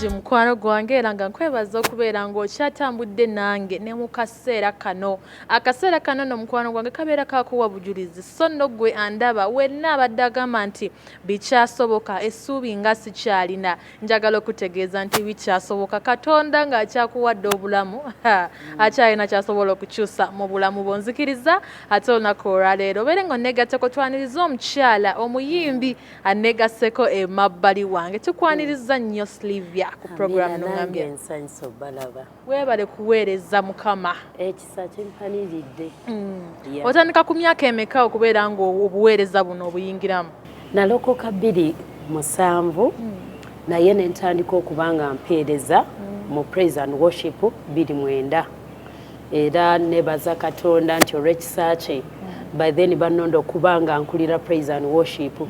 Bulungi mukwano gwange, era nga nkwebaza okubeera ng'okyatambudde nange ne mu kaseera kano. Akaseera kano no mukwano gwange kabeera kakuwa bujulizi. So nno ggwe andaba wenna abadde agamba nti bikyasoboka, essuubi nga sikyalina, njagala okutegeeza nti bikyasoboka. Katonda ng'akyakuwadde obulamu, akyalina kyasobola okukyusa mu bulamu bwo. Nzikiriza ate olunaku olwaleero obeere nga onneegatteko, twaniriza omukyala omuyimbi aneegasseko emabbali wange. Tukwaniriza nnyo, Sylvia, ku program. Nange nsanyusa obalaba. Weebale kuweereza Mukama. Ekisa kimpaniridde. Otandika ku myaka emeka okubeera nga obuweereza buno obuyingiramu? Nalokoka 2007, naye ne ntandika okuba nga mpeereza mu praise and worship 2009. Era nebaza Katonda nti olw'ekisa kye, by then bannonda okuba nga nkulira praise and worship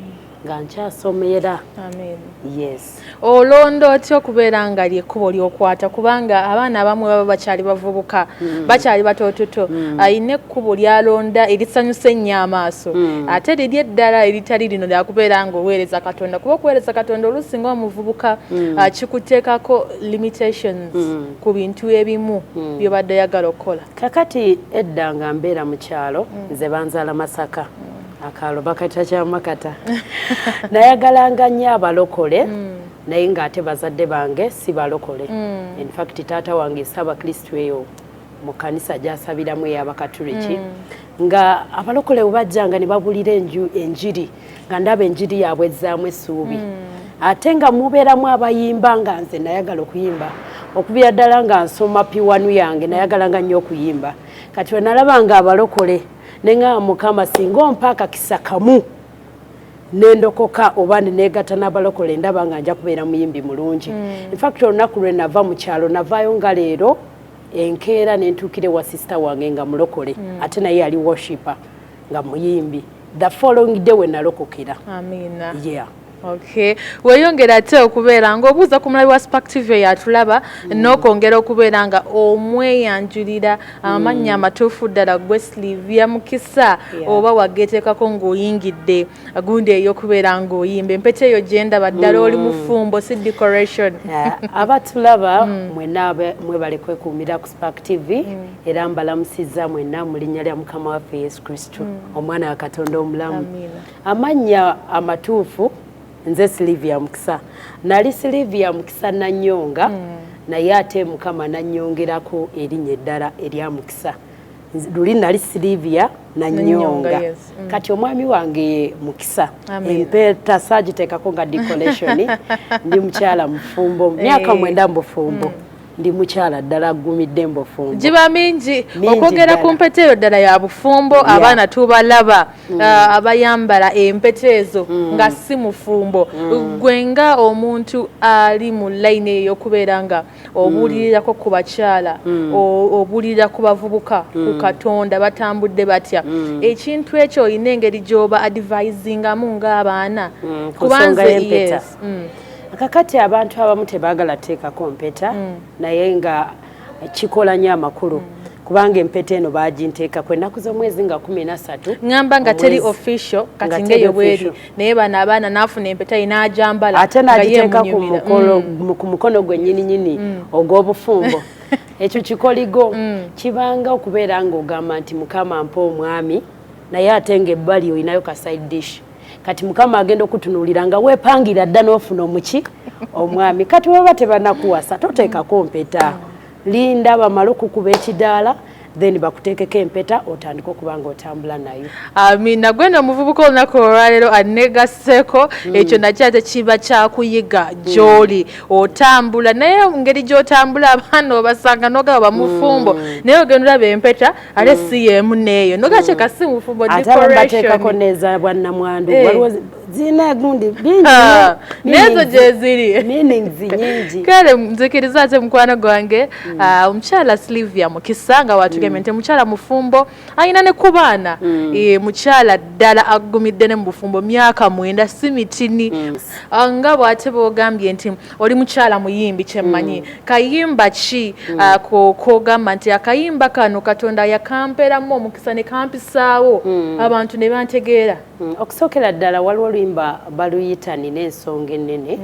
nga nkyasomera. Amen. Yes. Olonda otya okubeera nga lyekkubo lyokwata? Kubanga abaana abamu baba bakyali bavubuka, bakyali batoototo, ayina ekkubo lyalonda erisanyusa ennyo amaaso, ate liri eddala eritali lino lyakubeera nga oweereza Katonda. Kuba okuweereza Katonda oluusi nga omuvubuka kikuteekako limitations ku bintu ebimu byobadde oyagala okukola. Kakati edda nga mbeera mu kyalo, nze banzaala Masaka, akaalo bakata Kyamakata. Nayagalanga nnyo abalokole, naye ng'ate bazadde bange si balokole. In fact, taata wange Saabakristu eyo mu kanisa gyasabiramu ey'Abakatuliki. Nga abalokole bwe bajjanga ne babulira enjiri, nga ndaba enjiri yaabwe ezzaamu essuubi, ate nga mubeeramu abayimba, nga nze nayagala okuyimba okubira ddala nga nsoma P1 yange. Nayagalanga nnyo okuyimba. Kati we nalaba nga abalokole, neŋŋamba, "Mukama, singa ompa akakisa kamu nendokoka oba neneegatta n'abalokole, ndaba nga nja kubeera muyimbi mulungi." Infact, olunaku lwe nava mu kyalo, navaayo nga leero enkeera, nentuukira ewa sister wange nga mulokole, ate naye yali worshiper nga muyimbi. The following day we nalokokera. Amiina. Yeah. Okay, weeyongera ate okubeera ng'obuuza ku mulabi wa Spark TV eyatulaba n'okwongera okubeera nga omweyanjulira amannya amatuufu ddala. Gwe Sylvia Mukisa, oba wageteekako ng'oyingidde gundi ey'okubeera ng'oyimba? Empeta eyo gyendaba, ddala oli mufumbo, si decoration? Abatulaba mwenna, mwebale kwekuumira ku Spark TV, era mbalamusizza mwenna mu linnya lya Mukama waffe Yesu Kristo, omwana wa Katonda omulamu. Amiina. Amannya amatuufu nze Sylvia Mukisa. Nali Sylvia Mukisa Nanyonga, naye ate Mukama nanyongerako erinnya eddala erya Mukisa. Luli nali Sylvia Nanyonga, Nanyonga. Kati omwami wange ye Mukisa. Amiina. Empeta saagiteekako nga decoration. Ndi mukyala mufumbo, myaka 9 mu bufumbo. Ndi mukyala ddala agumidde mu bufumbo. Giba mingi. Mingi Okwogera ku ddala. mpeta eyo ddala ya bufumbo, abaana tubalaba abayambala empeta ezo nga si mufumbo. Gwe nga omuntu ali mu layini eyo y'okubeera nga obuulirirako ku bakyala, obuulirira ku bavubuka ku Katonda, batambudde batya? Ekintu ekyo olina engeri gy'oba advisingamu ng'abaana? Ku nsonga y'empeta. Yes. Kakati abantu abamu tebaagala teekako mpeta, naye nga kikola nnyo amakulu, kubanga empeta eno baginteekako ennaku z'omwezi nga 13. Ŋŋamba nga teri Omwezi. official kati Nga teri ng'eyo bweri, official. Naye bano abaana naafuna empeta ye n'agyambala ate nga ye n'agiteeka ku emunyumira. mukolo, ku mukono gwe nnyininyini ogw'obufumbo. Ekyo kikoligo kibanga okubeera ng'ogamba nti, "Mukama, mpa omwami," naye ate ng'ebbali olinayo ka side dish. Kati Mukama agenda okutunuulira nga weepangira dda n'ofuna omuki omwami. Kati baba tebanakuwasa, toteekako mpeta. Linda bamale okukuba ekidaala, then bakuteekeko empeta, otandike okuba nga otambula nayo. Amina. Gweno omuvubuka olunaku olwaleero anegasseeko, ekyo nakyo ate kiba kyakuyiga gy'oli otambula naye engeri gy'otambula abaana obasanga nogaba bamufumbo, naye ogenda olaba empeta ate si yeemu neeyo, nogakyeka si mufumbo. Ate abamu bateekako neza bwannamwandu. Waliwo zirina egundi bingi. Ah, n'ezo gyeziri. Meanings nyingi. Kale nzikiriza ate mukwano gwange, omukyala Sylvia Mukisa nga watugamba. Nagambye nti mukyala mufumbo, alina ne ku baana. Mukyala ddala agumidde ne mu bufumbo myaka 9, si mitini. Nga bw'ate bw'ogambye nti oli mukyala muyimbi, kyemmanyi, kayimba ki k'ogamba nti akayimba kano Katonda yakampeeramu omukisa ne kampisaawo, abantu ne bantegeera? Okusookera ddala waliwo oluyimba baluyita "Nina Ensonga Ennene".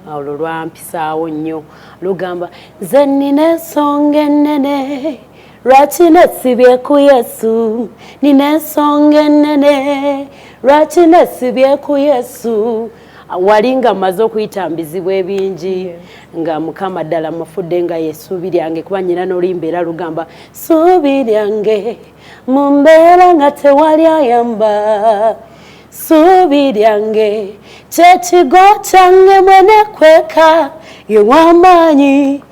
Olwo lwampisaawo nnyo. Lugamba, "Nze nina ensonga ennene lwaki nesibye ku Yesu, nina ensonga ennene lwaki nesibye ku Yesu." Wali nga mmaze okuyita mbizibu ebingi, nga Mukama ddala mufudde nga yessuubi lyange, kuba nyina n'oluyimba era lugamba, "Ssuubi lyange mu mbeera nga tewali ayamba, ssuubi lyange kyekigo kyange mwene kweka, ye w'amaanyi."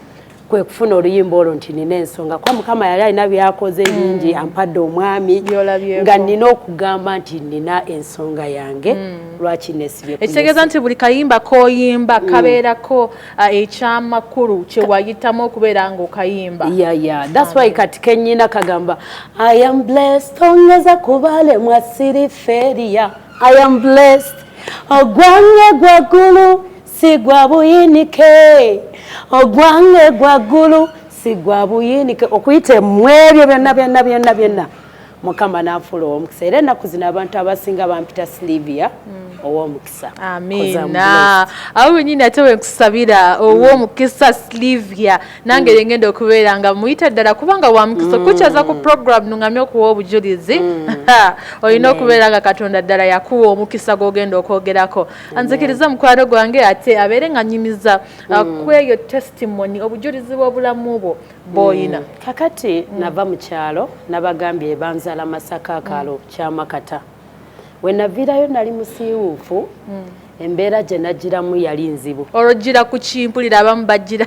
Kwe kufuna oluyimba olwo nti "Nina Ensonga", kuba Mukama yali alina byakoze bingi, ampadde omwami, By'olabyeko. nga nina okugamba nti nina ensonga yange lwaki nesibye ku Ekitegeeza Yesu. nti buli kayimba k'oyimba kabeerako ekyamakulu kye wayitamu okubeera ng'okayimba. Yeah, that's why kati kenyina kagamba, "I am blessed, ongeza kubalemwa, siri failure. I am blessed, ogwange gwaggulu si gwa buyinike, ogwange gwaggulu si gwa buyinike." Okuyita mu ebyo byonna byonna byonna byonna, Mukama n'anfuula ow'omukisa, era ennaku zino abantu abasinga bampita Silivia ow'omukisa. Amiina. Awo wenyini ate wenkusabira ow'omukisa Silivia, nange yengenda okubeera nga muyita ddala, kubanga wa mukisa okukyaza ku program nungamye okuwa obujulizi. Olina okubeera nga Katonda ddala yakuwa omukisa gw'ogenda okwogerako. Anzikiriza mukwano gwange ate abeere nga nyumiza kweyo testimony, obujulizi bw'obulamu bwo bw'oyina. Kakati nava mu kyalo, nabagambye banzala Masaka, akaalo Kyamakata. We naviirayo nali musiiwuufu, embeera gye nagiramu yali nzibu. Olwo gira ku kimpulira abamu bagira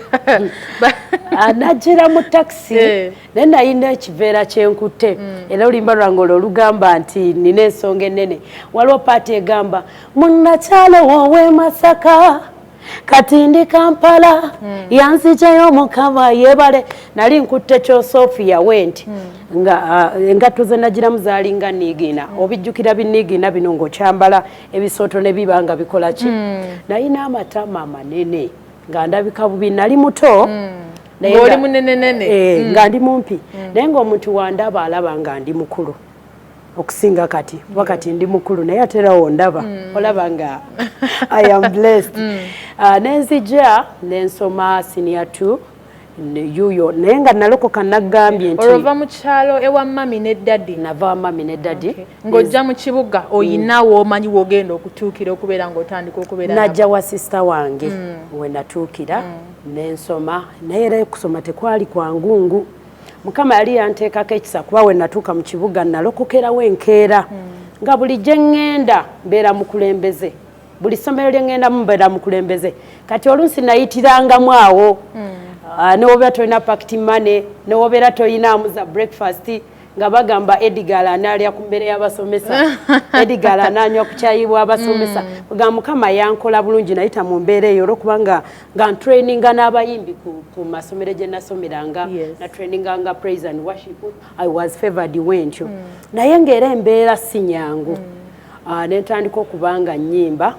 Nagira mu takisi, naye nalina ekiveera kyenkutte. Era oluyimba lwange olwo olugamba nti "Nina Ensonga Ennene", waliwo part egamba, "Munnakyalo wowe Masaka, kati ndi Kampala, yanzijayo Mukama yebale." Nali nkutte kyosofiya we nti nga engatto ze nagiramu zaalinga niigiina. Obijjukira biniigiina bino ng'okyambala ebisooto ne biba nga bikola ki? Nalina amatama amanene nga ndabika bubi, nali muto. Naye Ng'oli munenenene. Nga ndi mumpi, naye ng'omuntu wandaba alaba nga ndi mukulu okusinga kati, kuba kati ndi mukulu, naye ate era wondaba olaba nga I am blessed. Nenzija nensoma senior 2 yuyo, naye nga nalokoka, nagambye nti Olwo ova mu kyalo ewa mummy ne daddy? Nava wa mummy ne daddy. Ng'ojja mu kibuga, oyina w'omanyi w'ogenda okutuukira okubeera ng'otandika okubeera nabo? Najja wa sister wange we natuukira nensoma, naye era okusoma tekwali kwangungu. Mukama yali yanteekako ekisa, kuba we natuuka mu kibuga nalokokerawo enkeera, nga buli gye ŋŋenda mbeera mukulembeze, buli ssomero lye ŋŋendamu mbeera mukulembeze. Kati oluusi nayitirangamu awo, newobeera tolina pocket money, newobeera tolinaamu za breakfast, nga bagamba Edgar anaalya ku mmere y'abasomesa, Edgar anaanywa ku kyayi bw'abasomesa. Ga Mukama yankola bulungi, nayita mu mbeera eyo olwokubanga nga ntraininga n'abayimbi ku masomero gye nasomeranga. Natraininganga praise and worship. I was favored wentyo, naye ng'era embeera si nyangu. Nentandika okuba nga nnyimba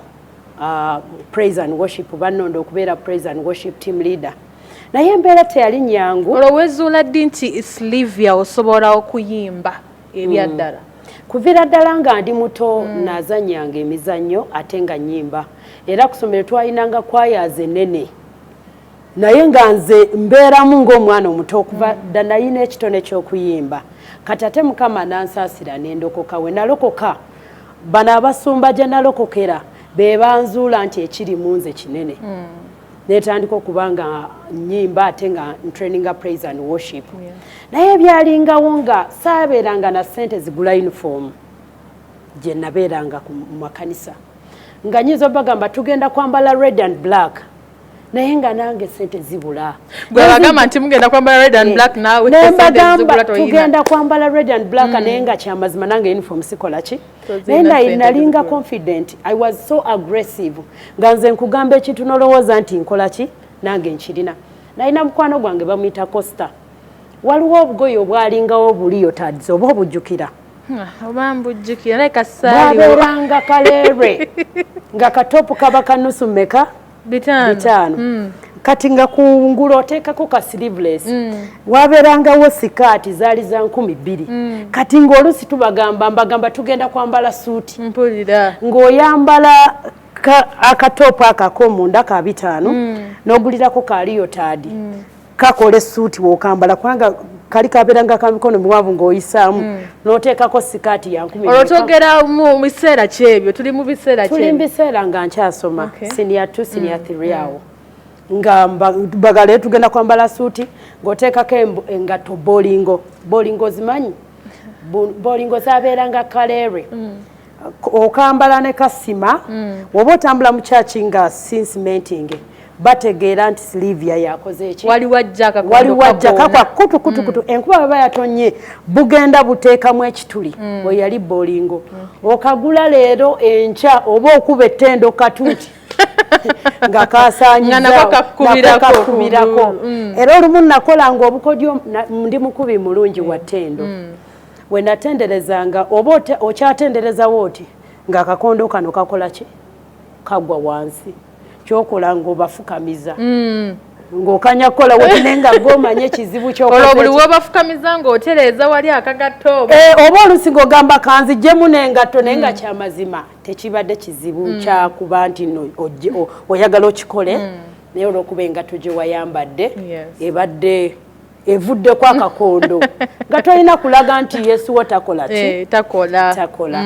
praise and worship, bannonda okubeera praise and worship team leader, naye embeera teyali nyangu. Olwo wezuula ddi nti Silivia osobola okuyimba ebyaddala? Kuviira ddala nga ndi muto, nazanyanga emizannyo ate nga nnyimba, era ku ssomero twalinanga choirs ennene, naye nga nze mbeeramu ng'omwana omuto. Okuva dda nalina ekitone ky'okuyimba. Kati ate Mukama nansaasira nendokoka. We nalokoka, bano abasumba gye nalokokera be banzuula nti ekiri mu nze kinene. Netandika okuba nga nnyimba ate nga ntraininga praise and worship, naye ebyalingawo nga saabeeranga na ssente zigula uniform. Gye nabeeranga ku makanisa nga nyinza obagamba tugenda kwambala red and black, naye nga nange sente zibula. Gwe bagamba nti mugenda kwambala red and black, naawe sente Nembagamba zigula toyina. tugenda kwambala red and black, naye nga kyamazima nange uniform sikola ki. Tozirina Naye sente nalinga zigula. confident. I was so aggressive, nga nze nkugamba ekintu nolowooza nti nkola ki, nange nkirina. Nalina mukwano gwange bamuyita Costa. Waliwo obugoye obwalingawo buleotards, oba obujjukira? Oba mbujjukira, naye kasaaliwo. Bwabeeranga kaleerwe, nga katop kaba kanusu meka? 500. 500. Kati nga kungulu oteekako ka sleeveless. Wabeerangawo sikaati, zaali za 2000. Kati ng'oluusi tubagamba, mbagamba tugenda kwambala suuti. Mpulira. Ng'oyambala akatop akak'omunda ka 500, n'ogulirako ka leotard, kakola essuuti w'okambala, kubanga kali kabeeranga ka mikono miwanvu, ng'oyisaamu n'oteekako sikaati ya 10 Olwo meka. Twogera mu biseera kyebyo, tuli mu biseera Tuli mu kyebyo? biseera nga nkyasoma senior 2, senior 3 awo, nga bagale tugenda kwambala suuti, ng'oteekako engatto bolingo. Bolingo zimanyi? Bolingo zabeeranga kaleerwe, okambala ne kasima. Oba otambula mu kyaki nga sincementing, bategeera nti Silivia yakoze eki. Wali wajja akakondo. Wali wajja. Kakoona. Kakwa kutu kutu kutu. Enkuba bweba yatonye, bugenda buteekamu ekituli. Oyo yali bolingo. Okagula leero, enkya oba okuba ettendo katuuti nga Nga nako kakubirako. Kakubirako. Era olumu nakolanga obukodyo, ndi mukubi mulungi wa ttendo. We natenderezanga, oba okyatenderezawo oti ng'akakondo kano kakola ki? Kagwa wansi. Kyokola ng'obafukamiza, ng'okanya kukola woti, naye nga gw'omanye ekizibu. Olwo buli wobafukamiza ng'otereeza wali akagatto oba? Eh, oba olusi ng'ogamba kanzijjemu n'engatto, naye nga kyamazima tekibadde kizibu kyakuba nti no oyagala okikole, naye olwokuba engatto gye wayambadde ebadde evuddeko akakondo, nga tolina kulaga nti Yesu wo takola ki? Eh, takola. Takola.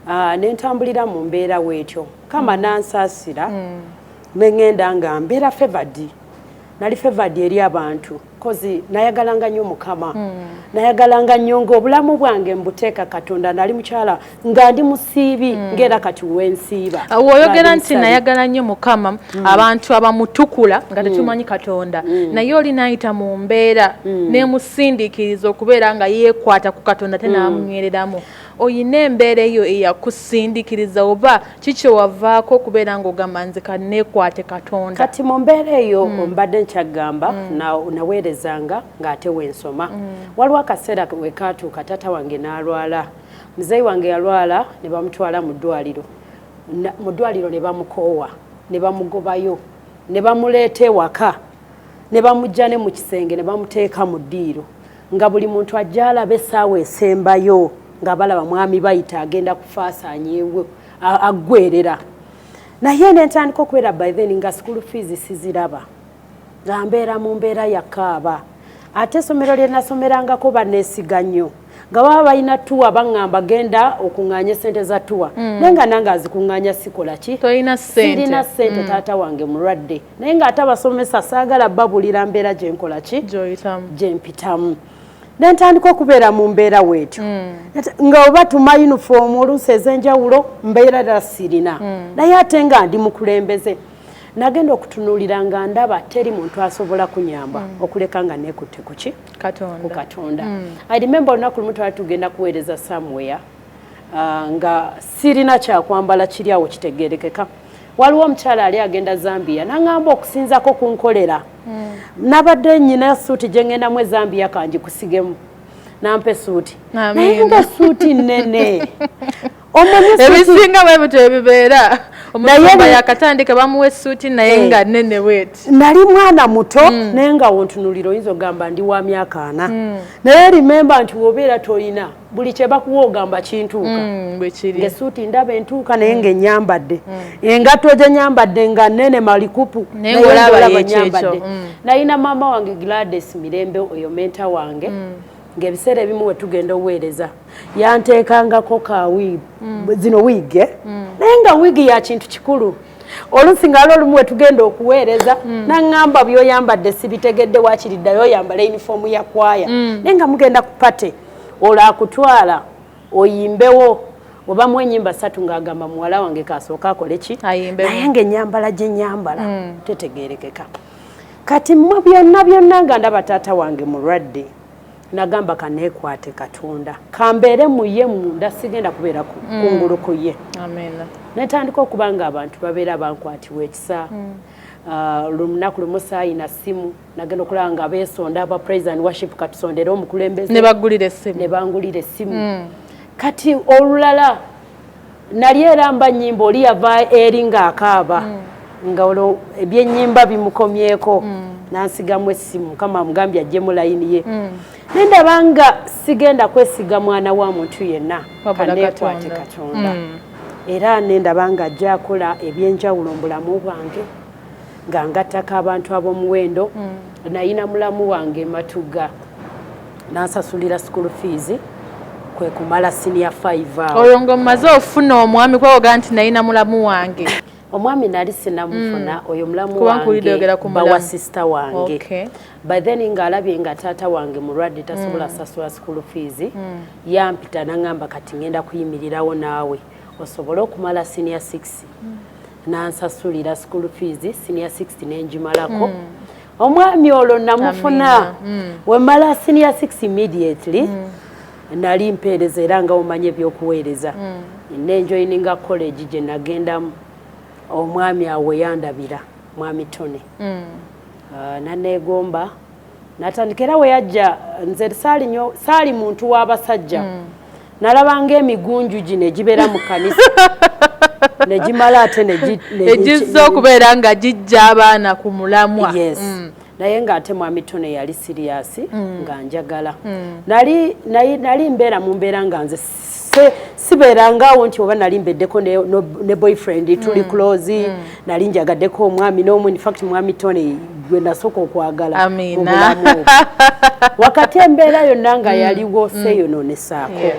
Ah, nentambulira mu mbeera weetyo, kama nansaasira, neŋŋenda nga mbeera favored. Nali favored eri abantu 'cause nayagalanga nnyo Mukama, nayagalanga nnyo ng'obulamu bwange mbuteeka Katonda. Nali mukyala nga ndi musiibi, ng'era kati wensiiba. Woyogera Nga ndi nti musabi. Nayagala nnyo Mukama, abantu abamutukula nga tetumanyi Katonda, naye oli nayita mu mbeera nemusindiikiriza okubeera nga yeekwata ku Katonda, te n'amunywereramu. Oyina embeera eyo eyakusindiikiriza, oba kiki wavaako okubeera ng'ogamba nze kaneekwate Katonda? Kati mu mbeera eyo mbadde nkyagamba, naweerezanga ng'ate wensoma. Waliwo akaseera wekaatuuka taata wange n'alwala. Muzeeyi wange yalwala ne bamutwala mu ddwaliro. Mu ddwaliro ne bamukoowa, ne bamugobayo, ne bamuleeta ewaka, ne bamugja ne mu kisenge, ne bamuteeka mu ddiiro, nga buli muntu ajja alaba essaawa esembayo, nga balaba mwami bayita agenda kufaasaanyeewo, aggwerera. Naye nentandika okubeera, by then nga school fees siziraba, nga mbeera mu mbeera yakaaba. Ate essomero lye nasomerangako baneesiga nnyo, nga baba balina tour, baŋŋamba genda okuŋŋaanya essente za tour, naye nga nange azikuŋŋaanya sikola ki? Tolina ssente. Sirina ssente. Taata wange mulwadde, naye ng'ate abasomesa saagala babulira mbeera gye nkola ki? Gy'oyitamu. Gye mpitamu. Nentandika okubeera mu mbeera weetyo, nga oba tuma uniform oluusi ez'enjawulo, mbeera ddala sirina, naye ate nga ndi mukulembeze. Nagenda okutunuulira nga ndaba teri muntu asobola kunyamba okuleka nga neekutte kuki? Ku Katonda. Katonda. I remember olunaku lumu twali tugenda kuweereza somewhere, nga sirina kyakwambala kiri awo kitegerekeka. Waliwo omukyala ali agenda Zambia, naŋŋamba okusinzako kunkolera, nabadde nyina suuti gye ŋŋendamu e Zambia, kangikusigemu. Nampa esuuti, naye nga suuti nnene. Omanyi ebisinga bwe bityo ebibeera, omusumba yakatandika, bamuwa essuuti naye Eh. nga nene bweti. Nali mwana muto, naye nga wontunulira oyinza okugamba ndi wa myaka 40. Naye remember nti wobeera toyina, buli kye bakuwa ogamba kintuuka. Bwe kiri. Ng'essuuti ndaba entuuka, naye ng'enyambadde engatto gye nyambadde nga nene malikupu. Naye ng'olaba ng'olaba yeekyo ekyo. nyambadde. Nalina maama wange Gladys Mirembe, oyo mentor wange, ng'ebiseera ebimu we tugenda oweereza yanteekangako ka wig, zino wig, eh? Naye nga wig ya kintu kikulu. Oluusi nga ali olumu we tugenda okuweereza, naŋŋamba byoyambadde sibitegedde, wakiriddayo oyambala yunifoomu ya kwaya. Naye nga mugenda ku party, olwo akutwala oyimbewo obamu enyimba ssatu, ng'agamba muwala wange kasooka akole ki? Ayimbemu. Naye ng'ennyambala gye nyambala tetegeerekeka. Kati mu byonna byonna nga ndaba taata wange mulwadde, nagamba kaneekwate Katonda, kambeere mu ye munda, sigenda kubeera kungulu ku ye. Amiina. Netandika okuba nga abantu babeera bankwatibwa ekisa. Lunaku lumu saayina simu, nagenda okulaba nga beesonda aba praise and worship, katusondere omukulembeze. Ne bagulira essimu. Ne bangulira essimu. Kati olulala nali era mba nnyimba, oli yava eri ng'akaaba, nga olwo ebyennyimba bimukomyeko, nansigamu essimu. Mukama amugambye ajjemu layini ye. Nendaba nga sigenda kwesiga mwana wa muntu yenna, wabula kaneekwate Katonda. Katonda. Era nendaba nga ajja akola ebyenjawulo mu bulamu bwange, nga ngattako abantu ab'omuwendo. Nayina mulamu wange Matuga, nansasulira school fees kwe kumala senior 5 awo. Oyo ng'omaze ofuna omwami, kwawoga nti nalina mulamu wange. Omwami nali sinamufuna. Oyo mulamu Kuba nkuwulidde oyogera wange ku bawa mulamu. sister wange. By then ng'alabye nga taata wange mulwadde, tasobola sasula school fees, yampita naŋŋamba, "Kati ngenda kuyimirirawo naawe osobole okumala senior 6." Nansasulira school fees, senior 6 nengimalako. Omwami olwo namufuna wemala senior 6 immediately. Nali mpeereza era nga omanyi ebyokuweereza, nenjoininga college gye nagendamu. Omwami awo yandabira, mwami Tony. Naneegomba, natandika. Era we yajja nze saali nnyo, saali muntu w'abasajja. Nalabanga emigunju gino egibeera mu kanisa negimala ate egizza okubeera nga gijja abaana ku mulamwa. Yes. Naye ng'ate mwami Tony yali serious, nga njagala. Nali mbeera mu mbeera nga nze sibeerangaawo nti oba nali mbeddeko ne boyfriend tuli close. Nali njagaddeko omwami n'omu. In fact, mwami Tony gwe nasooka okwagala mu Amiina. bulamu obwo. Wakati embeera yonna nga yaliwo, seeyonoonesaako.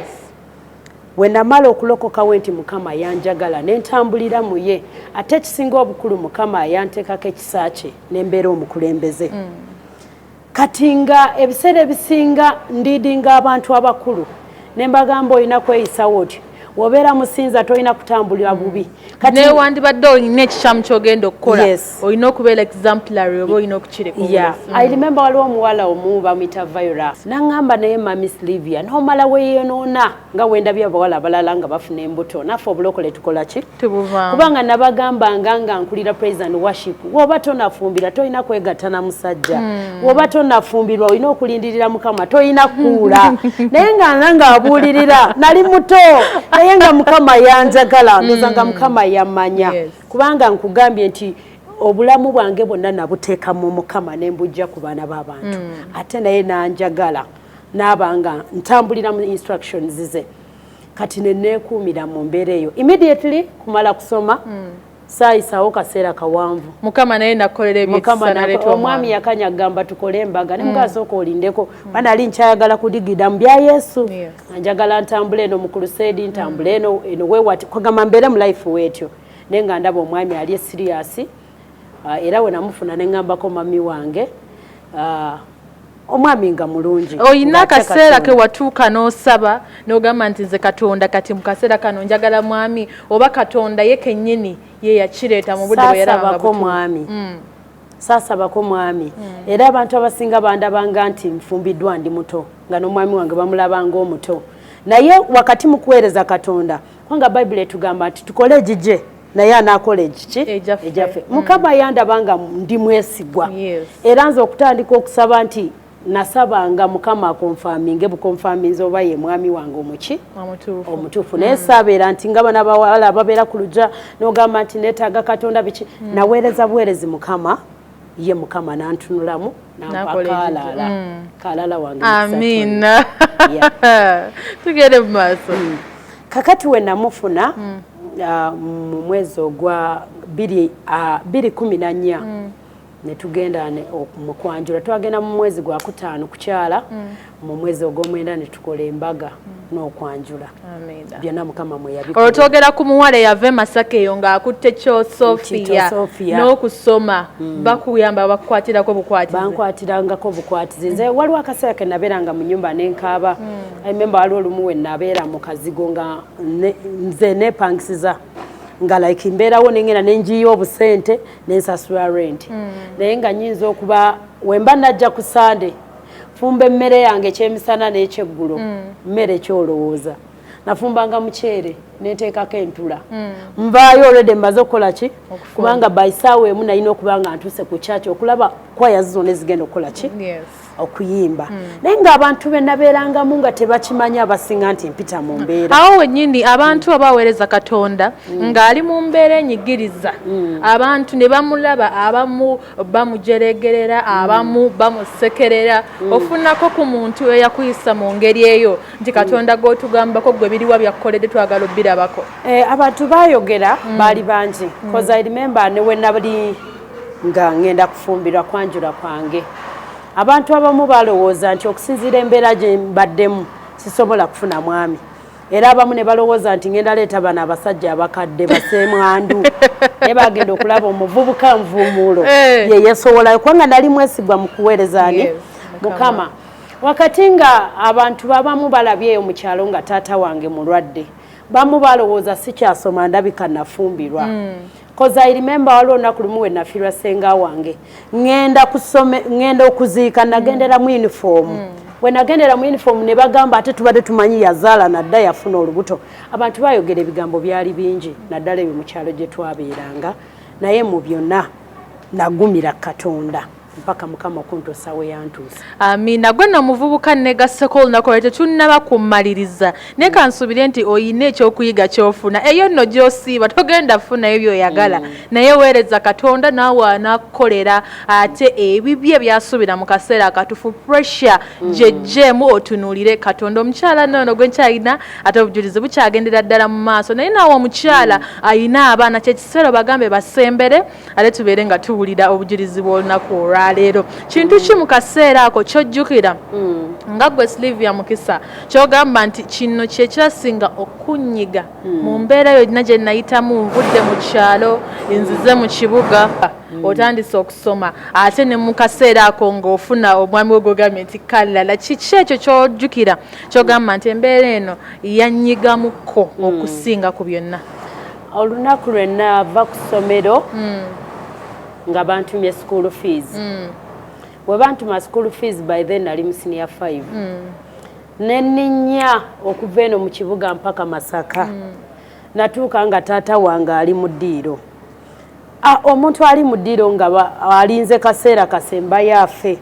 We namala okulokokawo nti Mukama yanjagala, ne ntambulira mu ye, ate ekisinga obukulu Mukama yanteekako ekisa kye, ne mbeera omukulembeze. Kati nga ebiseera ebisinga ndiidinga abantu abakulu, ne mbagamba, olina kweyisawo otyo, wobeera musinza tolina kutambulira bubi. Kati newandibadde olina ekikyamu kyogenda okukola, Yes. olina okubeera exemplary oba olina okukireka. Yeah. I remember waliwo omuwala omu bamuyita Viola, naŋŋamba, "Naye mami Silivia, n'omala weeyonoona nga wendabye abawala abalala nga bafuna embuto, naffe obulokole tukola ki?" Tubuvaamu. Kubanga nabagambanga nga nkulira praise and worship, woba tonafumbira tolina kwegatta na musajja, woba tonafumbirwa olina okulindirira Mukama, tolina kukuula. Naye nga nza ngaabuulirira, nali muto, naye nga Mukama yanjagala, ndoza nga Mukama yammanya. Kubanga nkugambye nti obulamu bwange bwonna nabuteeka mu Mukama, ne mbujja ku baana b'abantu, ate naye nanjagala naaba nga ntambulira mu instructions ze. Kati ne neekuumira mu mbeera eyo. Immediately kumala kusoma, saayisawo kaseera kawanvu, Mukama naye nakolera Mukama ebyekisa, naleeta omwami. Omwami. Yakanya agamba tukole embaga, ne mugaa sooka olindeko, ba nali nkyayagala kudigida mu bya Yesu. Njagala ntambule eno mu crusade, ntambule eno eno wewati, kwagamba mbeere mu life weetyo. Naye nga ndaba omwami ali serious. Era we namufuna ne ŋŋambako mami wange, omwami nga mulungi. Olina ng'atya akaseera ke Katonda. watuuka n'osaba n'ogamba nti, "Nze Katonda, kati mu kaseera kano njagala mwami," oba Katonda ye kennyini ye yakireeta mu budde bwe yaraba nga Saasabako butuufu? mwami, saasabako mwami. Era abantu abasinga bandabanga nti nfumbiddwa ndi muto, nga n'omwami wange bamulabanga omuto. Naye wakati mu kuweereza Katonda, kubanga Bayibuli etugamba nti tukole egije naye anaakola egiki? Ejaffe. Ejaffe. Mukama yandaba nga ndi mwesigwa. Era nze okutandika okusaba nti nasabanga Mukama aconfirminge buconfirminze oba ye mwami wange omuki omutuufu. Omutuufu. Naye saabeera nti nga bana bawala ababeera ku lujja n'ogamba nti neetaaga Katonda biki. Naweereza buweerezi Mukama, ye Mukama nantunulamu, nampa N'akola ekikyo. kaalala kaalala wange Mukisa Tony. Amiina. Yeah. Tugende mu maaso. Kakati we namufuna, mu mwezi ogwa 2014 ne tugenda mu kwanjula. Twagenda mu mwezi gwa kutaano kukyala, mu mwezi ogw'omwenda ne tukola embaga n'okwanjula. Amiina. Byonna Mukama mwe Olwo yabikola. twogera ku muwala eyava e Masaka eyo ng'akutte Kyosofiya. Kyosofiya. N'okusoma bakuyamba, bakukwatirako bukwatizi? Bankwatirangako bukwatizi. Nze waliwo akaseera ke nabeeranga mu nyumba nenkaaba. I remember waliwo olumu we nabeera mu kazigo nga nze nepangisiza, nga like mbeerawo nengenda nenjiya obusente nensasula rent, naye nga nyinza okuba wemba najja ku Sande, fumba emmere yange ekyemisana n'ekyeggulo. Mmere kyolowooza nafumbanga muceere. Nenteekako entula, nvaayo already mmaze okukola ki, kubanga by saawa 1 nalina okuba nga ntuuse ku church okulaba kwaya zonna ezigenda okukola ki, okuyimba. Naye ng'abantu be nabeerangamu nga tebakimanyi abasinga nti mpita mu mbeera. Awo wennyini abantu abaweereza Katonda ng'ali mu mbeera enyigiriza, abantu ne bamulaba, abamu bamujeregerera, abamu bamusekerera. Ofunako ku muntu eyakuyisa mu ngeri eyo nti Katonda gw'otugambako gwe biriwa byakkoledde, twagala obbirabako? Abantu bayogera, baali bangi, 'cause I remember ne we nali nga ngenda kufumbirwa, kwanjula kwange, abantu abamu balowooza nti okusinziira embeera gye mbaddemu sisobola kufuna mwami, era abamu ne balowooza nti ngenda leeta bano abasajja abakadde basemwandu. Naye bagenda okulaba omuvubuka nvuumuulo ye yesowolayo, kubanga nali mwesigwa mu kuweereza ani? Mukama. Wakati nga abantu babamu balabye eyo mu kyalo nga taata wange mulwadde, bamu balowooza sikyasoma, ndabika nafumbirwa. 'Cause I remember waliwo olunaku lumu we nafiirwa ssenga wange, ŋŋenda kusome, ŋŋenda okuziika, nagendera mu uniform. We nagendera mu uniform ne bagamba, ate tubadde tumanyi yazaala nadda yafuna olubuto. Abantu bayogera ebigambo byali bingi, naddala ebyo mu kyalo gye twabeeranga, naye mu byonna nagumira Katonda mpaka Mukama okuntuusa we yantuusa. Amiina. Gwe nno omuvubuka negasseko olunaku lwe tetunnaba kummaliriza, naye kansuubire nti oyina ekyokuyiga kyofuna. Eyo nno gy'osiiba togenda funayo by'oyagala, naye weereza Katonda naawe anaakukolera ate ebibye byasuubira mu kaseera akatufu. Pressure gyejjeemu, otunuulire Katonda. Omukyala noono gwe nkyalina, ate obujulizi bukyagendera ddala mu maaso, naye naawe omukyala ayina abaana, kyekiseera obagambe basembere ate tubeere nga tuwulira obujulizi bw'olunaku olwaleero. Kintu ki mu kaseera ako kyojjukira nga gwe Silivia Mukisa kyogamba nti kino kyekyasinga okunyiga mu mbeera yonna gye nayitamu, nvudde mu kyalo nzize mu kibuga, otandise okusoma, ate ne mu kaseera ako ng'ofuna omwami we gwogambye nti kalala? Kiki ekyo kyojjukira kyogamba nti embeera eno yanyigamukko okusinga ku byonna? Olunaku lwe naava ku ssomero nga bantumye school fees. Bwe bantuma school fees, by then nali mu senior 5, nenninya okuva eno mu kibuga mpaka Masaka. Natuuka nga taata wange ali mu ddiiro. Omuntu ali mu ddiiro nga alinze kaseera kasembayo afe,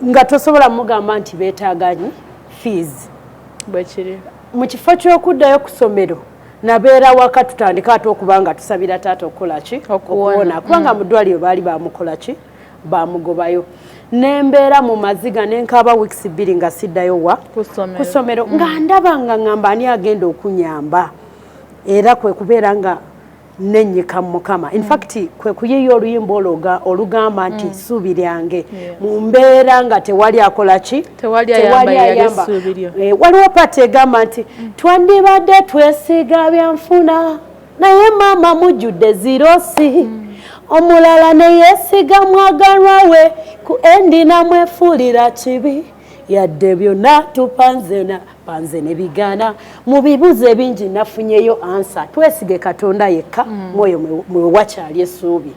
nga tosobola mugamba nti beetaaganyi fees. Bwekiri. Mu kifo ky'okuddayo ku ssomero, nabeera waka, tutandika ate okuba nga tusabira taata okukola ki? Okuwona. Kubanga mu ddwaliro baali bamukola ki? Bamugobayo. Nembeera mu maziga, nenkaaba weeks 2 nga siddayo wa? Ku ssomero. Nga ndaba nga ŋŋamba, ani agenda okunyamba? Era kwe kubeera nga nennyika mu Mukama. In fact, kwe kuyiiya oluyimba olwo olugamba nti ssuubi lyange mu mbeera nga tewali akola ki? Tewali ayamba, yali essuubi lyo. Waliwo part egamba nti twandibadde twesiga byanfuna, naye maama mujjudde zirosi, omulala ne yeesiga mwagalwa we, ku endi namwefuulira kibi, yadde byonna tupanze na panze ne bigaana. Mu bibuuzo ebingi nafunyeyo answer. Twesige Katonda yekka, mwoyo mwe wakyali essuubi.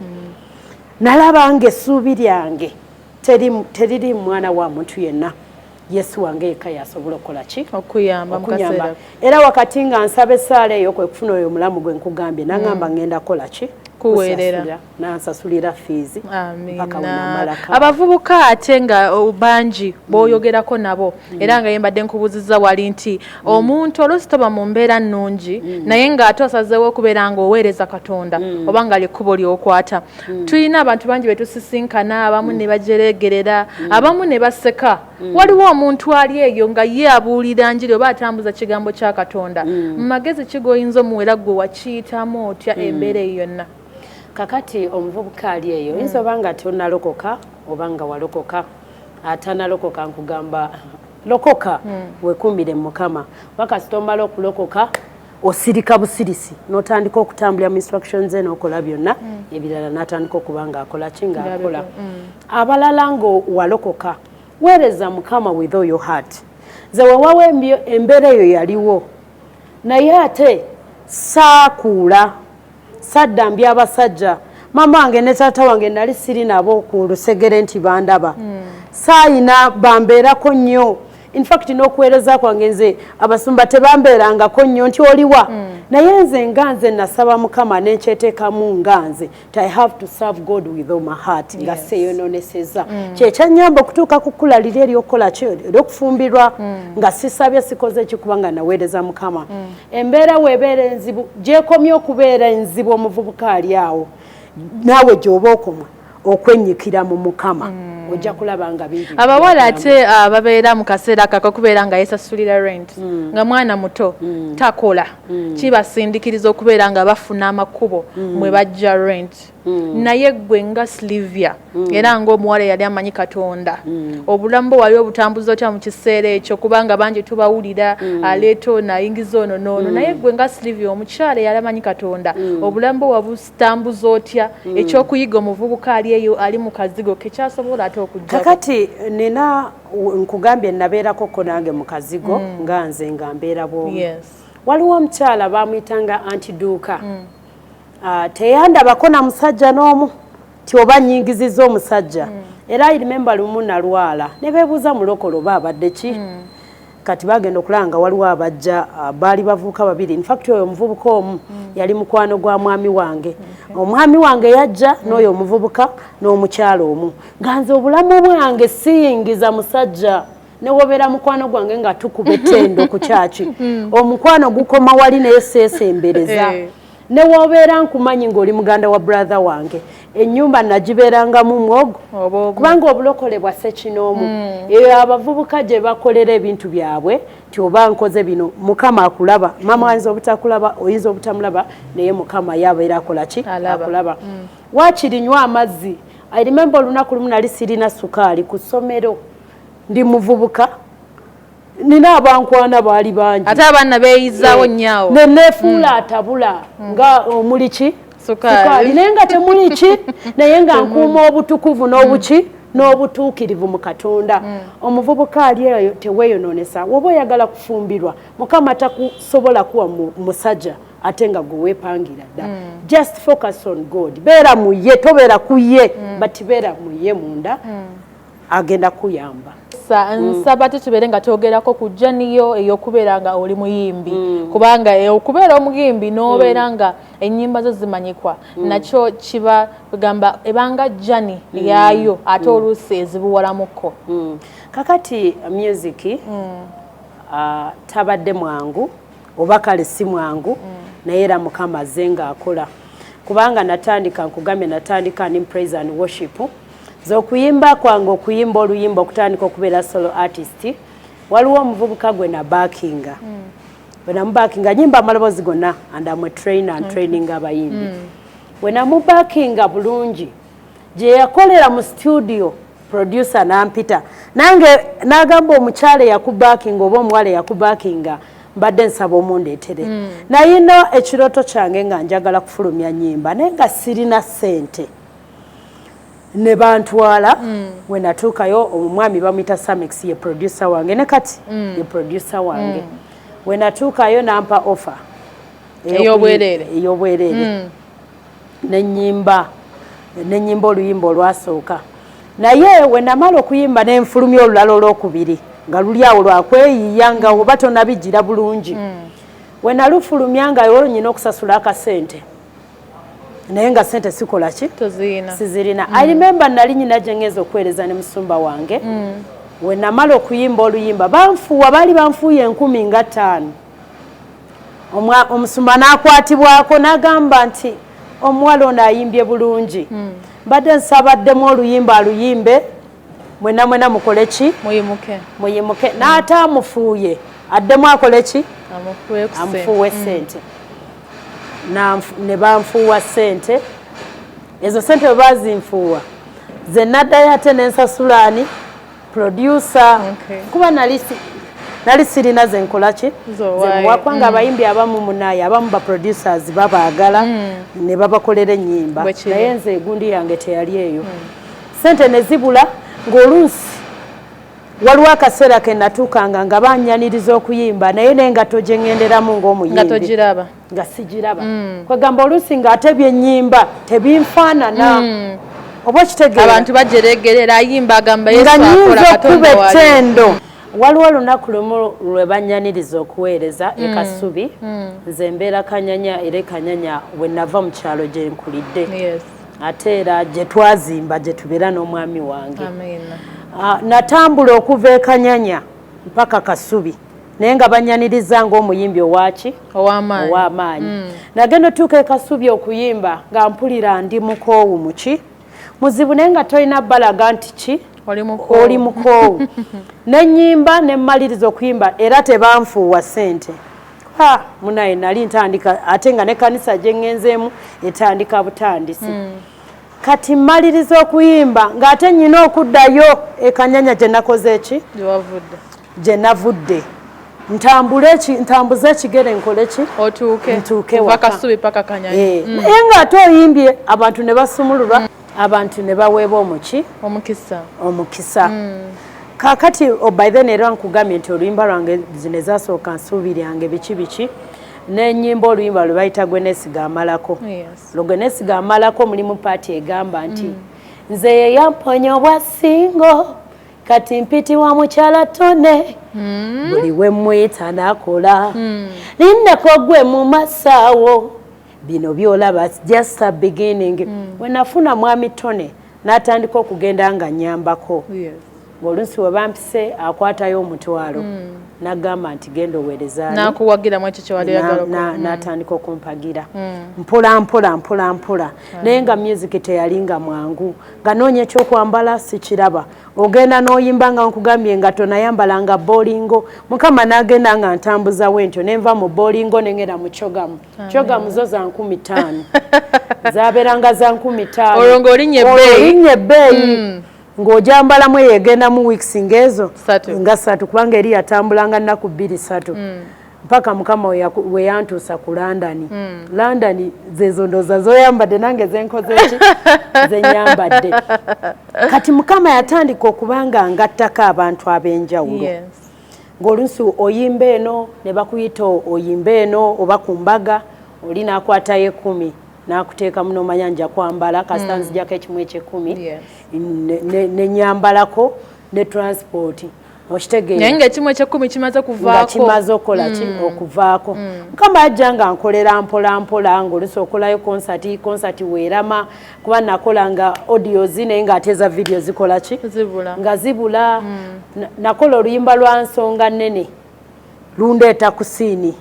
Nalaba nga essuubi lyange teriri mwana wa muntu yenna, Yesu wange yekka yasobola okukola ki? Okuyamba mu Okunyamba. kaseera. Era wakati nga nsaba essaala eyo, kwe kufuna oyo omulamu gwe nkugambye, nangamba ngenda kukola ki? Kuweerera. Kusasulira. Nansasulira fees mpaka Amiina. wenamalako. Abavubuka ate nga bangi b'oyogerako nabo, era nga yembadde nkubuuzizza wali nti omuntu oluusi toba mu mbeera nnungi, naye ng'ate osazeewo okubeera ng'oweereza Katonda oba nga lyekkubo ly'okwata. Tulina abantu bangi be tusisinkana, abamu ne bajereegerera, abamu ne baseka. Waliwo omuntu ali eyo nga ye abuulira njiri oba atambuza kigambo kya Katonda, mu magezi ki g'oyinza omuwera? Gwe wakiyitamu otya embeera eyo yonna? Kakati omuvubuka ali eyo, oyinza oba nga tonalokoka oba nga walokoka, atanalokoka nkugamba lokoka, wekumire mu Mukama. Wakasita omala okulokoka, osirika busirisi n'otandika okutambulira mu instructions ze n'okola byonna ebirala, n'atandika okuba ng'akola ki? Ng'akola. Abalala nga walokoka, weereza Mukama with all your heart. Nze wewawo embeera eyo yaliwo, naye ate saakuula saddambya abasajja. Maama wange ne taata wange nali siri nabo ku lusegere nti bandaba, saayina bambeerako nnyo. In fact, n'okuweereza kwange, nze abasumba tebambeerangako nnyo nti oliwa, naye nze nga nze nasaba Mukama nenkyeteekamu nga nze ti I have to serve God with all my heart, nga seeyononeseza. Kyekyanyamba okutuuka ku kkula liri eryokukola ki, eryokufumbirwa, nga sisabye, sikoze ki, kubanga naweereza Mukama. Embeera weebeera enzibu, gyekomye okubeera enzibu, omuvubuka ali awo naawe gy'oba okoma okwennyikira mu Mukama, ojja kulaba nga bingi. Abawala ate babeera mu kaseera ako okubeera nga yesasulira rent, nga mwana muto, takola, kibasindikiriza okubeera nga bafuna amakubo mwe bajja rent. Naye gwe nga Sylvia, era ng'omuwala eyali amanyi Katonda, obulamu bwe wali obutambuza otya mu kiseera ekyo? Kubanga bangi tubawulira, aleeta ono, ayingiza ono n'ono. Naye gwe nga Sylvia, omukyala eyali amanyi Katonda, obulamu bwe wabutambuza otya? Ekyokuyiga omuvubuka ali eyo, ali mu kazigo kekyasobola ate okujja. Kakati nina nkugambye, nabeerakoko nange mu kazigo, nga nze nga mbeera bwomu. Waliwo omukyala bamwyitanga antiduuka. Teyandabako na musajja n'omu ti oba nyingiziza omusajja. Era I remember lumu nalwala ne beebuuza mulokole oba abadde ki. Kati bagenda okulaba nga waliwo abajja, baali bavubuka babiri. In fact, oyo omuvubuka omu yali mukwano gwa mwami wange. Omwami wange yajja n'oyo omuvubuka n'omukyala omu. Nga nze obulamu bwange siyingiza musajja, newobeera mukwano gwange nga tukuba ettendo ku kyaki, omukwano gukoma wali, naye seesembereza. Newobeera nkumanyi ng'oli muganda wa brother wange, ennyumba nagibeerangamu mwogo, kubanga obulokole bwa ssekinoomu. Eyo abavubuka gye bakolera ebintu byabwe ti oba nkoze bino, Mukama akulaba. Mama ayinza obutakulaba, oyinza obutamulaba, naye Mukama yabeera akola ki? Akulaba. Waakiri nywa amazzi. I remember olunaku lumu nali sirina sukaali ku ssomero, ndi muvubuka, nina abankwana baali bangi. Ate abaana beeyizaawo nnyawo. Neneefuula atabula nga omuli ki? Sukaali, naye nga temuli ki, naye nga nkuuma obutukuvu n'obuki n'obutuukirivu mu Katonda. Omuvubuka ali eyo, teweeyonoonesa. Woba oyagala kufumbirwa, Mukama takusobola kuwa musajja ate nga gwe weepangira dda. Just focus on God, beera mu ye, tobeera ku ye, but beera mu ye munda, agenda kuyamba. Nsaba tutubeere nga twogerako ku journey yo ey'okubeera nga oli muyimbi, kubanga okubeera omuyimbi n'obeera nga ennyimba zo zimanyikwa, nakyo kiba kugamba ebanga journey yaayo, ate oluusi ezibuwalamukko. Kakati music tabadde mwangu, oba kale si mwangu, naye era Mukama azze ng'akola, kubanga natandika, nkugambye, natandika ndi praise and worship. Z'okuyimba kwange, okuyimba oluyimba, okutandika okubeera solo artist, waliwo omuvubuka gwe nabackinga. Bwe namubackinga, nyimba amaloboozi gonna and am a trainer and training abayimbi. Bwe namubackinga bulungi, gye yakolera mu studio, producer nampita nange n'agamba, omukyala eyakubackinga oba omuwala eyakubackinga, mbadde nsaba omundeetere. Nayina ekirooto kyange nga njagala kufulumya nyimba, naye nga sirina ssente. Ne bantwala. We natuukayo, omwami bamuyita Samix, ye producer wange ne kati ye producer wange. We natuukayo nampa offer ey'obwereere. Ey'obwereere. Nenyimba oluyimba olwasooka, naye we namala okuyimba nenfulumya olulala olwokubiri, nga luli awo lwakweyiiya, nga oba tonabigira bulungi. We nalufulumya nga olwo nyina okusasula akasente, naye nga sente sikola ki? Sizirina. I remember nali nyina gye ngeza okuweereza ne musumba wange. We namala okuyimba oluyimba, banfuuwa, baali banfuuye 50,000. Omusumba n'akwatibwako n'agamba nti omuwala ono ayimbye bulungi, mbadde nsabaddemu oluyimba aluyimbe, mwena mwena mukole ki? Muyimuke. Muyimuke. N'ate amufuuye addemu akole ki? Amufuuwe sente. Ne banfuuwa sente ezo. Sente bwe bazinfuuwa, ze naddayo ate nensasulaani producer, kuba nali sirina ze nkola ki, zemuwa, kubanga abayimbi abamu munaye, abamu ba producers babaagala ne babakolera ennyimba, naye nze egundi yange teyali eyo. Sente ne zibula, ng'oluusi waliwo akaseera ke natuukanga nga banyaniriza okuyimba, naye n'engatto gye ŋŋenderamu ng'omuyimbi nga sigiraba. Kwegamba oluusi ng'ate byennyimba tebinfaanana, oba okitegeera? Abantu bajeregerera, ayimba agamba nga nyinza okuba ettendo. Waliwo olunaku lumu lwe bannyaniriza okuweereza e Kasubi. Nze mbeera Kanyanya, era e Kanyanya we nava mu kyalo gye nkulidde, ate era gye twazimba, gye tubeera n'omwami wange. Natambula okuva e Kanyanya mpaka Kasubi, naye nga bannyaniriza ng'omuyimbi owaki? Ow'amaanyi. Nagenda otuuka e Kasubi okuyimba nga mpulira ndi mukoowu, muki muzibu, naye nga tolina balaga nti ki oli mukoowu. Nenyimba nemmaliriza okuyimba, era tebanfuuwa ssente. Munaye nali ntandika, ate nga ne kanisa gye ŋŋenzeemu etandika butandisi. Kati mmaliriza okuyimba ng'ate nyina okuddayo ekanyanya gye nakoze eki, gye navudde, ntambule ntambuze ekigere, nkole ki? Ntuuke. Naye ng'ate oyimbye, abantu ne basumululwa, abantu ne baweebwa omuki? Omukisa. Omukisa. Kakati by then era nkugambye nti oluyimba lwange zino ezasooka, nsuubi lyange, biki biki, n'enyimba oluyimba lwe bayita Gwe Neesiga Amalako. Lwe Neesiga Amalako mulimu part egamba nti nze yeyamponya obwa single, kati mpitibwa mukyala Tone, buli we mwita nakola, linnako gwe mu masaawo, bino byolaba just a beginning. We nafuna mwami Tone n'atandika okugenda nga nyambako, ng'oluusi we bampise akwatayo omutwalo, n'agamba nti genda oweereza. N'atandika okumpagira mpola mpola mpola mpola, naye nga music teyalinga mwangu, nga noonya ekyokwambala sikiraba. Ogenda n'oyimba nga nkugambye nga tonayambala nga bolingo. Mukama n'agenda nga ntambuzawo entyo, nenva mu bolingo nengenda mu CHOGM. CHOGM zo za 5000, zabeeranga za 5000. Olwo ng'olinnya ebbeeyi, ng'ojambalamu eyo egendamu weeks ng'ezo nga 3, kubanga eri yatambulanga nnaku 2, 3, mpaka Mukama we yantuusa ku London. London zezo ndooza zoyambadde, nange zenkoze ki, zenyambadde. Kati Mukama yatandika okubanga ngattako abantu ab'enjawulo, ng'oluusi oyimba eno ne bakuyita oyimba eno, oba ku mbaga oli n'akwatayo 10 n'akuteekamu, n'omanya nja kwambala kasita nzijako ekimu ekyekumi nenyambalako ne transport, okitegeera? Naye ngaekimu ekyekumi kimaze kuvaako. Nga kimaze okukola ki? Okuvaako. Mukama yajja nga nkolera mpola mpola, ngaolusi okolayo konsati, konsati weerama, kuba nakola nga audios, naye ng'ate eza video zikola ki? Nga zibula. Nakola oluyimba lwa Nsonga Nnene, lundeeta ku scene,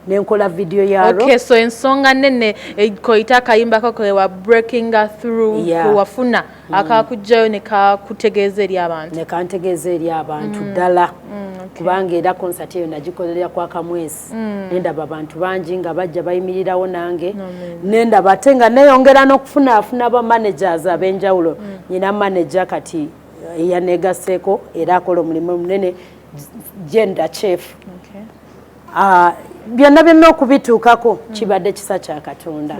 nenkola video yalwo. Okay, so Ensonga Nnene koyita akayimbako kewa breaking through, kewafuna akakugjayo ne kakutegeeza eri abantu. Ne kantegeeza eri abantu ddala, kubanga era konsati eyo nagikolera kwa Kamwesi, nendaba abantu bangi nga bajja bayimirirawo nange, nendaba ate nga neyongera n'okufunaafuna ba managers ab'enjawulo. Nyina manager kati eyanegaseeko, era akola omulimu munene, gender chef. Byonna byonna okubituukako kibadde kisa kya Katonda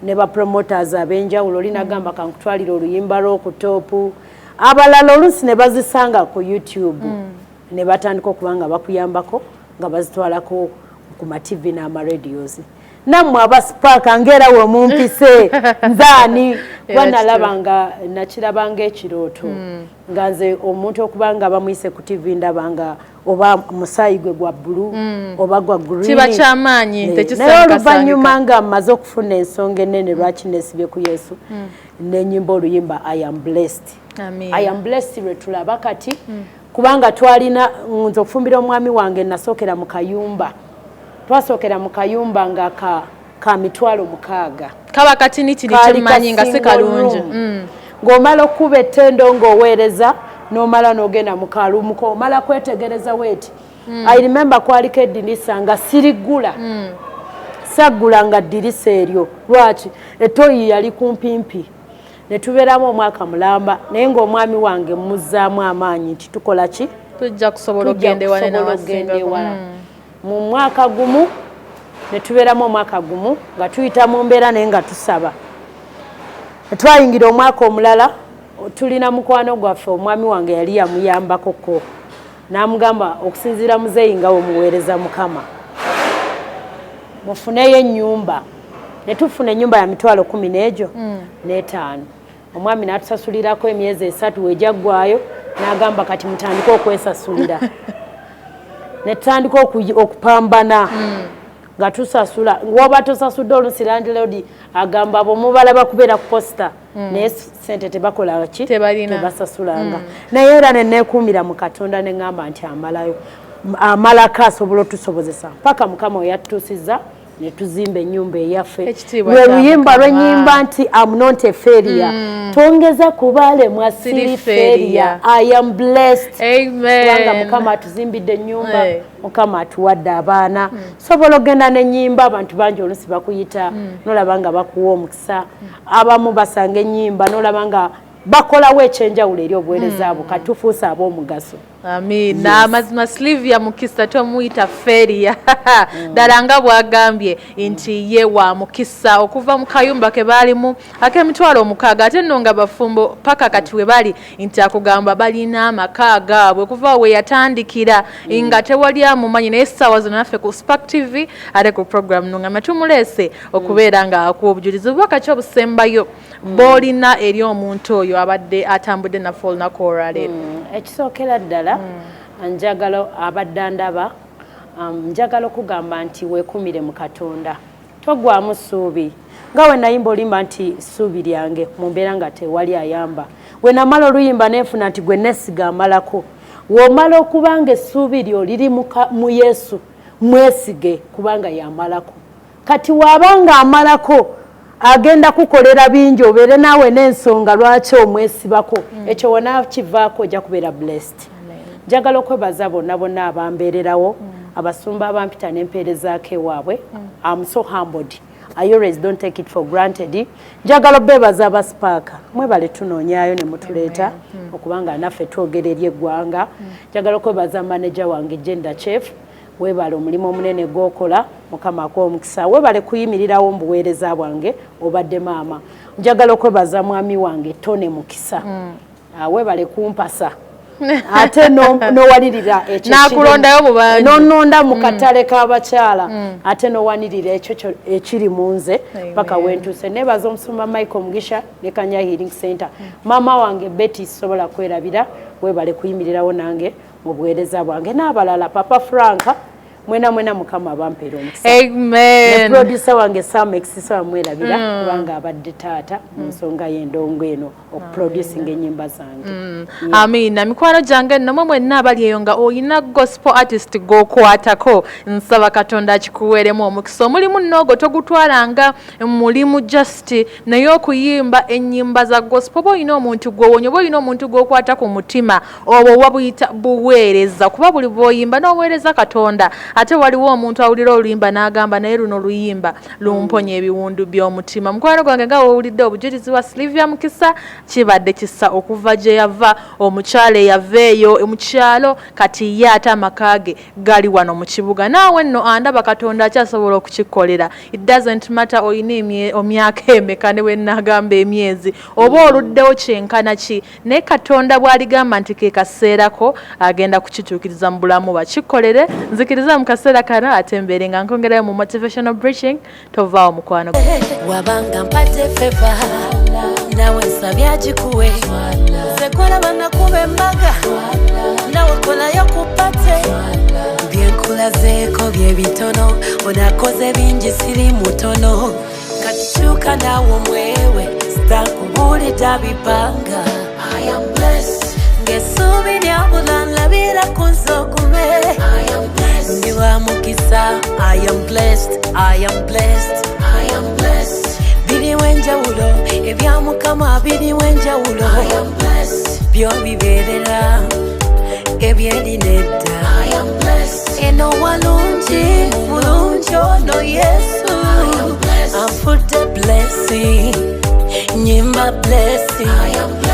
ne ba promoters ab'enjawulo. Oli nagamba kankutwalira oluyimba lw'oku top, abalala oluusi ne bazisanga ku YouTube, ne batandika okuba nga bakuyambako nga bazitwalako ku ma TV n'amaradios. Nammwe abasipaaka ngaera we mumpise nzaani, kuba nalaba nga nakirabanga ekirooto, nga nze omuntu okuba nga bamuyise ku TV, ndaba nga oba musaayi gwe gwa bbulu oba gwa green. Kiba kyamaanyi. Naye oluvannyuma nga mmaze okufuna ensonga ennene lwaki nesibye ku Yesu, nenyimba oluyimba "I am blessed". "I am blessed" lwe tulaba kati, kubanga twalina nze okufumbira omwami wange, nasookera mu kayumba, twasookera mu kayumba nga ka 60,000. Kaba katinitini, kyemmanyi nga si kalungi. Ng'omala okukuba ettendo ng'oweereza, n'omala n'ogenda mu kalumuko, omala kwetegereza weeti. I remember kwaliko eddirisa nga siriggula, saggula nga ddirisa eryo. Lwaki? Etoyi yali kumpimpi. Ne tubeeramu omwaka mulamba, naye ng'omwami wange muzzaamu amaanyi nti tukola ki? Tujja kusobola okugenda ewala. Mu mwaka gumu ne tubeeramu omwaka gumu nga tuyita mu mbeera, naye nga tusaba. Twayingira omwaka omulala, tulina mukwano gwaffe, omwami wange yali yamuyambakoko, n'amugamba okusinziira muzeeyi nga wemuweereza Mukama, mufuneyo ennyumba. Ne tufuna ennyumba ya 15,000. Omwami n'atusasulirako emyezi 3, wejaggwayo N'agamba, "Kati mutandike okwesasulira." Ne tutandika okupambana nga tusasula. Woba tosasudde, olusi landlord agamba bwomubala bakubeera ku poster, naye sente tebakola ki? Tebalina. Tebasasulanga. Naye era neneekuumira mu Katonda, neŋŋamba nti amalayo, amalako, asobola otusobozesa paka Mukama we yatutuusizza ne tuzimba ennyumba eyaffe. Ekitiibwa Lwe kya luyimba Mukama. lwenyimba nti, "Am not a failure." Tongeza kubalemwa, Siri siri failure. failure, I am blessed. Amen. Kubanga Mukama atuzimbidde ennyumba, Hey. Mukama atuwadde abaana. Sobola ogenda n'ennyimba, abantu bangi olusi bakuyita, nolaba nga bakuwa omukisa. Abamu basanga ennyimba, nolaba nga bakolawo ekyenjawulo eri obuweereza bwo. Kati tufuuse ab'omugaso. Amiina. Amazima, Sylvia Mukisa tomuyita failure. Ddala nga bw'agambye nti ye wa mukisa okuva mu kayumba ke baalimu ak'emitwalo 6, ate nno nga bafumbo paka kati we bali, nti akugamba balina amaka gaabwe okuva we yatandikira nga tewali amumanyi. Naye essaawa zino naffe ku Spark TV ate ku program Nungama tumuleese okubeera nga akuwa obujulizi. Bubaka ki obusembayo bw'olina eri omuntu oyo abadde atambudde naffe olunaku olwaleero? Ekisookera ddala, njagala abadde andaba, njagala okugamba nti weekumire mu Katonda, togwamu ssuubi. Nga we nayimba olimba nti ssuubi lyange mu mbeera nga tewali ayamba, we namala oluyimba nenfuna nti gwe nesiga amalako. W'omala okuba nga essuubi lyo liri mu Yesu, mwesige kubanga yamalako. Kati waabanga amalako, agenda kukolera bingi, obeere naawe n'ensonga lwaki omwesibako. Ekyo wonaakivaako, ojja kubeera blessed. Njagala okwebaza bonna bonna abambeererawo, abasumba abampita n'empeerezaako ewaabwe. Am so humbled, I always don't take it for granted. Njagala obeebaza aba Spark, mwebale tunoonyaayo ne mutuleeta okubanga naffe twogera eri eggwanga. Njagala okwebaza manager wange Gender Chef, weebale omulimu omunene gw'okola, Mukama akuwa omukisa. Weebale kuyimirirawo mu buweereza bwange, obadde maama. Njagala okwebaza mwami wange Tone Mukisa. Ah, weebale kumpasa ate n'owalirira ekyo. N'akulondayo mu bangi. N'ononda mu katale k'abakyala, ate n'owanirira ekyo ekiri mu nze paka wentuuse. Nebaza omusumba Michael Mugisha ne Kanya Healing Center. Maama wange Betty sobola kwerabira, weebale kuyimirirawo nange mu buweereza bwange, n'abalala, Papa Franka, mwena mwena, Mukama abampeera omukisa. Ne Amen. producer wange Sam Exisa, wamwerabira kubanga abadde taata mu nsonga y'endongo eno, okuproducinga ennyimba zange. Amiina. Mikwano gyange nno, mwe mwenna abali eyo nga olina gospel artist gw'okwatako, nsaba Katonda akikuweeremu omukisa. Omulimu nno ogwo togutwalanga mulimu just, naye okuyimba ennyimba za gospel, oba olina omuntu gw'owonya, oba olina omuntu gw'okwata ku mutima, obwo wabuyita buweereza, kuba buli bw'oyimba n'oweereza Katonda. Ate waliwo omuntu awulira oluyimba n'agamba, "Naye luno luyimba lumponya ebiwundu by'omutima." Mukwano gwange, nga wowulidde obujulizi bwa Sylvia Mukisa, kibadde kisa okuva gye yava, omukyala eyava eyo mu kyalo, kati ye ate amaka ge gali wano mu kibuga. Naawe nno andaba, Katonda akyasobola okukikolera. It doesn't matter olina emyaka emeka, ne bwe nagamba emyezi oba oluddewo kyenkana ki, naye Katonda bw'aligamba nti ke kaseerako, agenda kukituukiriza mu bulamu bakikolere. Nzikiriza mu kaseera kano ate mbeere nga nkongerayo mu motivational preaching. Tovaawo, mukwano. Wabanga mpadde favor, nawe nsabye agikuwe. Nze gwalaba nakuba embaga, nawe kolayo ku party. Byenkulazeeko bye bitono, onakoze bingi, siri mutono. Kati kyuka naawe omwewe sitakubuulidde bipanga. Ng'essuubi lyabula, nlabira ku nze ogume. Ndi wa mukisa. I am blessed, I am blessed, I am blessed. Biriwo enjawulo, ebya Mukama biriwo enjawulo. Byo bibeerera ebyerina edda. Eno walungi mulungi ono Yesu anfudde blessing, nyimba blessing.